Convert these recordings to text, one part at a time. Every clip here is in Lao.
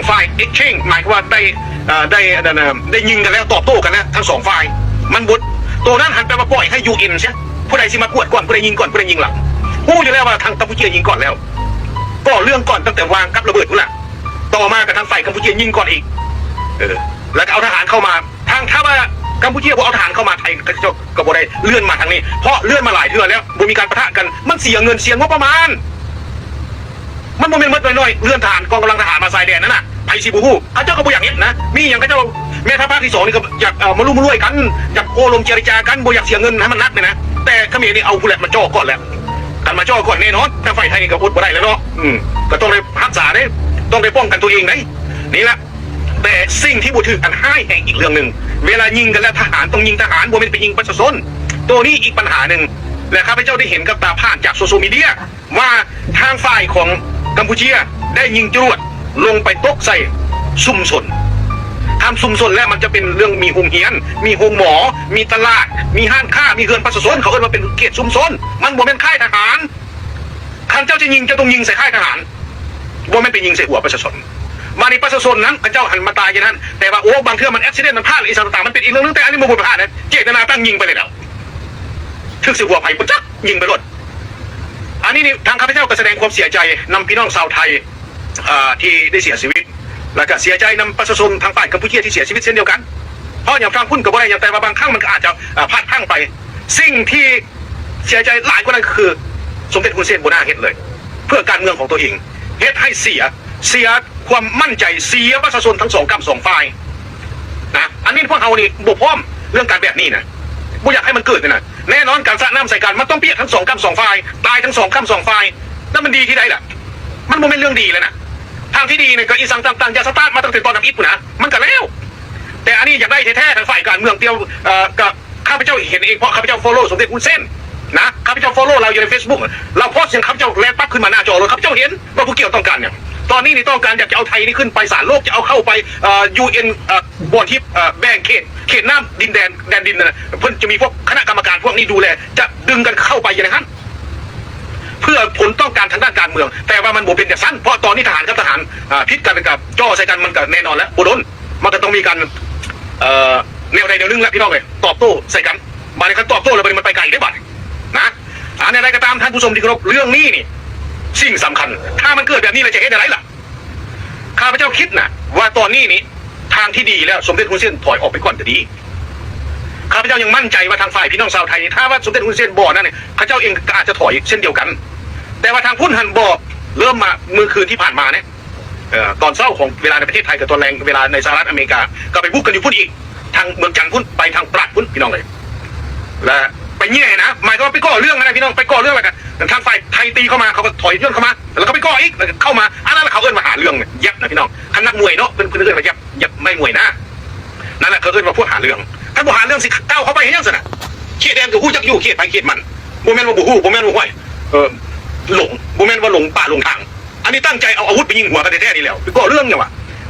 ຝ່າຍ exchange ໝາຍຄວາມວ່າໄດ້ ເອີ ໄດ້ ອັນນັ້ນນະ ໄດ້ຍິງກັນແລ້ວ ຕອບໂຕ້ກັນແລ້ວທັງສອງຝ່າຍ. ມັນບໍ່ ໂຕນັ້ນຫັ້ນແປວ່າປ່ອຍໃຫ້ UN ຊະ ຜູ້ໃດຊິມາກວດກ່ອນ ຜູ້ໃດຍິງກ່ອນ ຜູ້ໃດຍິງຫຼັງ. ຮູ້ຢູ່ແລ້ວວ່າທາງກຳປູເຈຍຍິງກ່ອນແລ້ວ ກໍ່ເລື່ອງກ່ອນຕັ້ງແຕ່ວາງກັບລະເບີດພຸ້ນລະ. ຕໍ່ມາກໍທາງຝ່າຍກຳປູເຈຍຍິງກ່ອນອີກ ເອີ ແລ້ວກໍເອົາທະຫານເຂົ້າມາ. ທາງ ຖ້າວ່າກຳປູເຈຍບໍ່ເອົາທະຫານເຂົ້າມາ ໄທເຂົາເຈົ້າກໍບໍ່ໄດ້ເລື່ອນມາທາງນີ້ ເພາະເລື່ອນມາຫຼາຍເທື່ອແລ້ວ ບໍ່ມີການປະທະກັນ ມັນເສຍເງິນເສຍງົບປະມານ. ມັນບໍ່ແມ່ນໝົດໜ້ອຍໆ ເລື່ອນທະຫານ ກອງກຳລັງທະຫານມາຊາຍແດນນັ້ນນະ ໃຜຊິບໍ່ຮູ້? ເຂົາເຈົ້າກໍບໍ່ຢາກເຮັດນະ. ມີຫຍັງເຂົາເຈົ້າ ແມ່ທັບພາກທີສອງນີ້ກໍຢາກ ເອີ ມາລົມມາລວຍກັນ ຢາກໂອ້ລົມເຈລະຈາກັນ ບໍ່ຢາກເສຍເງິນໃຫ້ມັນໜັກນີ້ນະ. ແຕ່ຂະເໝນນີ້ເອົາພຸ້ນແຫຼະ ມາຈໍ້ກ່ອນແລ້ວ. ຄັນມາຈໍ້ກ່ອນ ແນ່ນອນ ທາງຝ່າຍໄທນີ້ກໍອົດບໍ່ໄດ້ແລ້ວເນາະ. ອືມ ກໍຕ້ອງໄດ້ຮັກສາເດ້ ຕ້ອງໄດ້ປ້ອງກັນຕົວເອງເດ້ ນີ້ລະ. ແຕ່ສິ່ງທີ່ບໍ່ຖືກ ອັນຮ້າຍແຮງອີກເລື່ອງໜຶ່ງ ເວລາຍິງກັນແລ້ວ ທະຫານຕ້ອງຍິງທະຫານ ບໍ່ແມ່ນໄປຍິງປະຊາຊົນ. ໂຕນີ້ອີກບັນຫາໜຶ່ງ ແລະ ຂ້າພະເຈົ້າໄດ້ເຫັນກັບຕາຜ່ານຈາກໂຊຊຽວມີເດຍ ວ່າທາງຝ່າຍຂອງກຳປູເຈຍໄດ້ຍິງຈະຫຼວດລົງໄປຕົກໃສ່ຊຸມຊົນ. ຖ້າຊຸມຊົນແລ້ວ ມັນຈະເປັນເລື່ອງມີໂຮງຮຽນ, ມີໂຮງໝໍ, ມີຕະຫຼາດ, ມີຮ້ານຄ້າ, ມີເຮືອນປະຊາຊົນ, ເຂົາເອີ້ນວ່າເປັນເຂດຊຸມຊົນ, ມັນບໍ່ແມ່ນຄ້າຍທະຫານ. ຄັນເຈົ້າຈະຍິງ ເຈົ້າຕ້ອງຍິງໃສ່ຄ້າຍທະຫານ, ບໍ່ແມ່ນໄປຍິງໃສ່ຫົວປະຊາຊົນ. ບາດນີ້ປະຊາຊົນນັ້ນ ເຂົາເຈົ້າຫັ້ນມາຕາຍຢູ່ນັ້ນ, ແຕ່ວ່າ ໂອ້ ບາງເທື່ອມັນແອັກຊິເດນ ມັນພາດ ອີ່ຫຍັງຕ່າງໆ ມັນເປັນອີກເລື່ອງໜຶ່ງ, ແຕ່ອັນນີ້ມັນບໍ່ໄດ້ພາດນະ, ເຈດຕະນາຕັ້ງຍິງໄປເລີຍແລ້ວ. ຖືກໃສ່ຫົວໃຜບໍ່ຈັກ ຍິງໄປໂລດ. ອັນນີ້ນີ້ ທາງຂ້າພະເຈົ້າກໍສະແດງຄວາມເສຍໃຈນຳພີ່ນ້ອງຊາວໄທ ເອີ ທີ່ໄດ້ເສຍຊີວິດ ແລ້ວກໍເສຍໃຈນຳປະຊາຊົນທາງຝ່າຍກຳປູເຈຍທີ່ເສຍຊີວິດເຊັ່ນດຽວກັນ. ເພາະຫຍັງ ທາງພຸ້ນກໍບໍ່ໄດ້ຫຍັງ, ແຕ່ວ່າບາງຄັ້ງມັນກໍອາດຈະ ເອີ ພາດພັ້ງໄປ. ສິ່ງທີ່ເສຍໃຈຫຼາຍກວ່ານັ້ນຄື ສົມເດັດຮຸນເຊນບໍ່ໜ້າເຮັດເລີຍ ເພື່ອການເມືອງຂອງຕົວເອງ, ເຮັດໃຫ້ເສຍ ເສຍຄວາມໝັ້ນໃຈ, ເສຍປະຊາຊົນທັງສອງກ້ຳສອງຝ່າຍນະ. ອັນນີ້ພວກເຮົານີ້ບໍ່ພ້ອມເລື່ອງການແບບນີ້ນະ, ບໍ່ຢາກໃຫ້ມັນເກີດນີ້ນະ. ແນ່ນອນ ການສາດນ້ຳໃສ່ກັນ ມັນຕ້ອງປຽກທັງສອງກ້ຳສອງຝ່າຍ, ຕາຍທັງສອງກ້ຳສອງຝ່າຍ, ນັ້ນມັນດີທີ່ໃດລະ? ມັນບໍ່ແມ່ນເລື່ອງດີແລ້ວນະ. ທາງທີ່ດີນີ້ກໍອີ່ສັງຕ່າງໆ ຢ່າສະຕາດມາຕັ້ງແຕ່ຕອນທຳອິດພຸ້ນນະ, ມັນກໍແລ້ວ. ແຕ່ອັນນີ້ຢາກໄດ້ແທ້ໆ ທາງຝ່າຍການເມືອງ ແຕ່ ເອີ ກໍ ຂ້າພະເຈົ້າເຫັນເອງ ເພາະຂ້າພະເຈົ້າ follow ສົມເດັດຮຸນເຊນນະ, ຂ້າພະເຈົ້າ follow ລາວຢູ່ໃນ Facebook, ລາວໂພສຫຍັງ ຂ້າພະເຈົ້າແລ່ນປັບຂຶ້ນມາໜ້າຈໍໂລດ, ຂ້າພະເຈົ້າເຫັນວ່າຜູ້ກ່ຽວຕ້ອງການຫຍັງ. ຕອນນີ້ນີ້ຕ້ອງການຢາກຈະເອົາໄທນີ້ຂຶ້ນໄປສານໂລກ, ຈະເອົາເຂົ້າໄປ ເອີ ຢູເອັນ ເອີ ບ່ອນທີ່ ເອີ ແບ່ງເຂດ ເຂດນ້ຳດິນແດນ ແດນດິນນັ້ນນະ, ເພິ່ນຈະມີພວກຄະນະກຳມະການພວກນີ້ດູແລ ຈະດຶງກັນເຂົ້າໄປຢູ່ໃນຫັ້ນ ເພື່ອຜົນຕ້ອງການທາງດ້ານການເມືອງ. ແຕ່ວ່າມັນບໍ່ເປັນຈັ່ງຊັ້ນ, ເພາະຕອນນີ້ທະຫານກັບທະຫານ ອາ ຜິດກັນ ແລ້ວກໍຈໍ້ໃສ່ກັນ, ມັນກໍແນ່ນອນແລ້ວ ບໍ່ດົນ ມັນກໍຕ້ອງມີການ ເອີ ແນວໃດແນວໜຶ່ງແຫຼະ ພີ່ນ້ອງເອີຍ, ຕອບໂຕ້ໃສ່ກັນ. ບາດນີ້ຄັນຕອບໂຕ້ແລ້ວ ບາດນີ້ມັນໄປໄກເດ້ບາດນີ້ນະ. ອັນໃດກໍຕາມ ທ່ານຜູ້ຊົມທີ່ເຄົາລົບ, ເລື່ອງນີ້ນີ້ ສິ່ງສຳຄັນ ຖ້າມັນເກີດແບບນີ້ແລ້ວ ຈະເຮັດແນວໃດລະ? ຂ້າພະເຈົ້າຄິດນະ ວ່າຕອນນີ້ນີ້ ທາງທີ່ດີແລ້ວ ສົມເດັດຮຸນເຊນຖອຍອອກໄປກ່ອນຈະດີ. ຂ້າພະເຈົ້າຍັງໝັ້ນໃຈວ່າ ທາງຝ່າຍພີ່ນ້ອງຊາວໄທນີ້ ຖ້າວ່າສົມເດັດຮຸນເຊນບໍ່ນັ້ນນີ້ ເຂົາເຈົ້າເອງກໍອາດຈະຖອຍເຊັ່ນດຽວກັນ. ແຕ່ວ່າທາງພຸ້ນຫັ້ນບໍ່, ເລີ່ມມາມື້ຄືນທີ່ຜ່ານມານີ້ ເອີ ຕອນເຊົ້າຂອງເວລາໃນປະເທດໄທ ກັບຕອນແລງເວລາໃນສະຫະລັດອາເມລິກາ ກໍໄປບຸກກັນຢູ່ພຸ້ນອີກ, ທາງເມືອງຈັນພຸ້ນ ໄປທາງຕະຫຼາດພຸ້ນ ພີ່ນ້ອງເອີຍ. ແລ້ວໄປແຍ່ນະ, ໝາຍຄວາມວ່າໄປກໍ່ເລື່ອງນະ ພີ່ນ້ອງ, ໄປກໍ່ເລື່ອງ ແລ້ວກໍທາງຝ່າຍໄທຕີເຂົ້າມາ ເຂົາກໍຖອຍຍ່ນເຂົ້າມາ, ແລ້ວກໍໄປກໍ່ອີກ ແລ້ວກໍເຂົ້າມາ. ອັນນັ້ນແຫຼະເຂົາເອີ້ນວ່າຫາເລື່ອງ, ແຢບນະ ພີ່ນ້ອງ. ຄັນນັກມວຍເນາະ ເພິ່ນ ເພິ່ນເອີ້ນວ່າແຢບ ແຢບໄມ້ມວຍນະ. ນັ້ນແຫຼະເຂົາເອີ້ນວ່າພວກຫາເລື່ອງ. ຄັນບໍ່ຫາເລື່ອງ ຊິກ້າວເຂົ້າໄປເຮັດຫຍັງຊັ້ນນະ? ເຂດແດນກໍຮູ້ຈັກຢູ່ ເຂດໃຜເຂດມັນ. ບໍ່ແມ່ນວ່າບໍ່ຮູ້, ບໍ່ແມ່ນວ່າ ຫ້ວຍ ເອີ ຫຼົງ, ບໍ່ແມ່ນວ່າຫຼົງປ່າຫຼົງທາງ. ອັນນີ້ຕັ້ງໃຈເອົາອາວຸດໄປຍິງຫົວກັນແທ້ໆນີ້ແຫຼ້ວ, ໄປກໍ່ເລື່ອງຫຍັງວະ?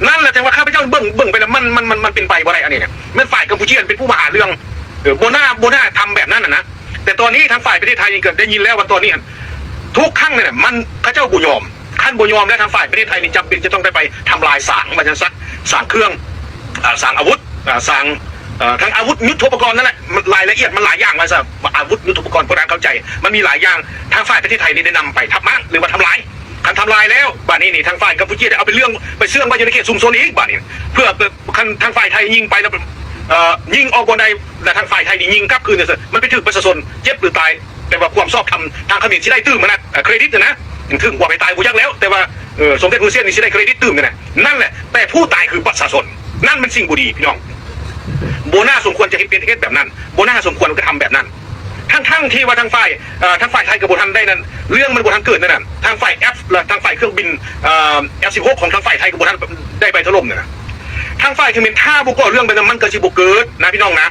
ນັ້ນແຫຼະ ຈັ່ງວ່າຂ້າພະເຈົ້າເບິ່ງ ເບິ່ງໄປແລ້ວ ມັນ ມັນ ມັນ ມັນເປັນໄປບໍ່ໄດ້ ອັນນີ້ນະ. ແມ່ນຝ່າຍກຳປູເຈຍເປັນຜູ້ມາຫາເລື່ອງ, ເອີ ບໍ່ໜ້າ ບໍ່ໜ້າທຳແບບນັ້ນນະ. ແຕ່ຕອນນີ້ທາງຝ່າຍປະເທດໄທນີ້ກໍໄດ້ຍິນແລ້ວວ່າ ຕອນນີ້ຫັ້ນ ທຸກຄັ້ງນັ້ນນະ ມັນ ເຂົາເຈົ້າບໍ່ຍອມ. ຄັນບໍ່ຍອມແລ້ວ ທາງຝ່າຍປະເທດໄທນີ້ຈຳເປັນຈະຕ້ອງໄດ້ໄປທຳລາຍສາງ ວ່າຊັ້ນຊະ, ສາງເຄື່ອງ ອາ ສາງອາວຸດ ອາ ສາງ ເອີ ທັງອາວຸດຍຸດໂທປະກອນນັ້ນແຫຼະ. ມັນ ລາຍລະອຽດມັນຫຼາຍຢ່າງ ວ່າຊະ, ອາວຸດຍຸດໂທປະກອນ ພວກທ່ານເຂົ້າໃຈ ມັນມີຫຼາຍຢ່າງ. ທາງຝ່າຍປະເທດໄທນີ້ໄດ້ນຳໄປທັບມ້າງ ຫຼືວ່າທຳລາຍ. ຄັນທຳລາຍແລ້ວ ບາດນີ້ນີ້ ທາງຝ່າຍກຳປູເຈຍໄດ້ເອົາໄປເລື່ອງ ໄປເຊື່ອງໄວ້ຢູ່ໃນເຂດຊຸມຊົນອີກ ບາດນີ້. ເພື່ອ ຄັນທາງຝ່າຍໄທຍິງໄປແລ້ວ ເອີ ຍິງອອກບ່ອນໃດ ແລ້ວທາງຝ່າຍໄທນີ້ຍິງກັບຄືນ ມັນໄປຖືກປະຊາຊົນເຈັບ ຫຼື ຕາຍ ແຕ່ວ່າຄວາມຊອບທຳທາງຂະເໝນຊິໄດ້ຕື່ມຫັ້ນນະ, ເຄຣດິດຫັ້ນນະ. ຖືກຫົວໃຜຕາຍບໍ່ຈັກແລ້ວ, ແຕ່ວ່າ ເອີ ສົມເດັດຮຸນເຊນນີ້ຊິໄດ້ເຄຣດິດຕື່ມຫັ້ນນະ. ນັ້ນແຫຼະ, ແຕ່ຜູ້ຕາຍຄືປະຊາຊົນ. ນັ້ນແມ່ນສິ່ງບໍ່ດີ ພີ່ນ້ອງ. ບໍ່ໜ້າສົມຄວນຈະເຮັດ ເປັນເຮັດແບບນັ້ນ, ບໍ່ໜ້າສົມຄວນກະທຳແບບນັ້ນ. ທັງໆທີ່ວ່າທາງຝ່າຍ ເອີ ທາງຝ່າຍໄທກໍບໍ່ທັນໄດ້ນັ້ນ, ເລື່ອງມັນບໍ່ທັນເກີດນັ້ນນະ. ທາງຝ່າຍ F ແລະ ທາງຝ່າຍເຄື່ອງບິນ ເອີ F ສິບຫົກ ຂອງທາງຝ່າຍໄທກໍບໍ່ທັນໄດ້ໄປຖະຫຼົ່ມນັ້ນນະ. ທາງຝ່າຍຂະເໝນຖ້າບໍ່ກໍ່ເລື່ອງແບບນັ້ນ ມັນກໍຊິບໍ່ເກີດນະ ພີ່ນ້ອງນະ.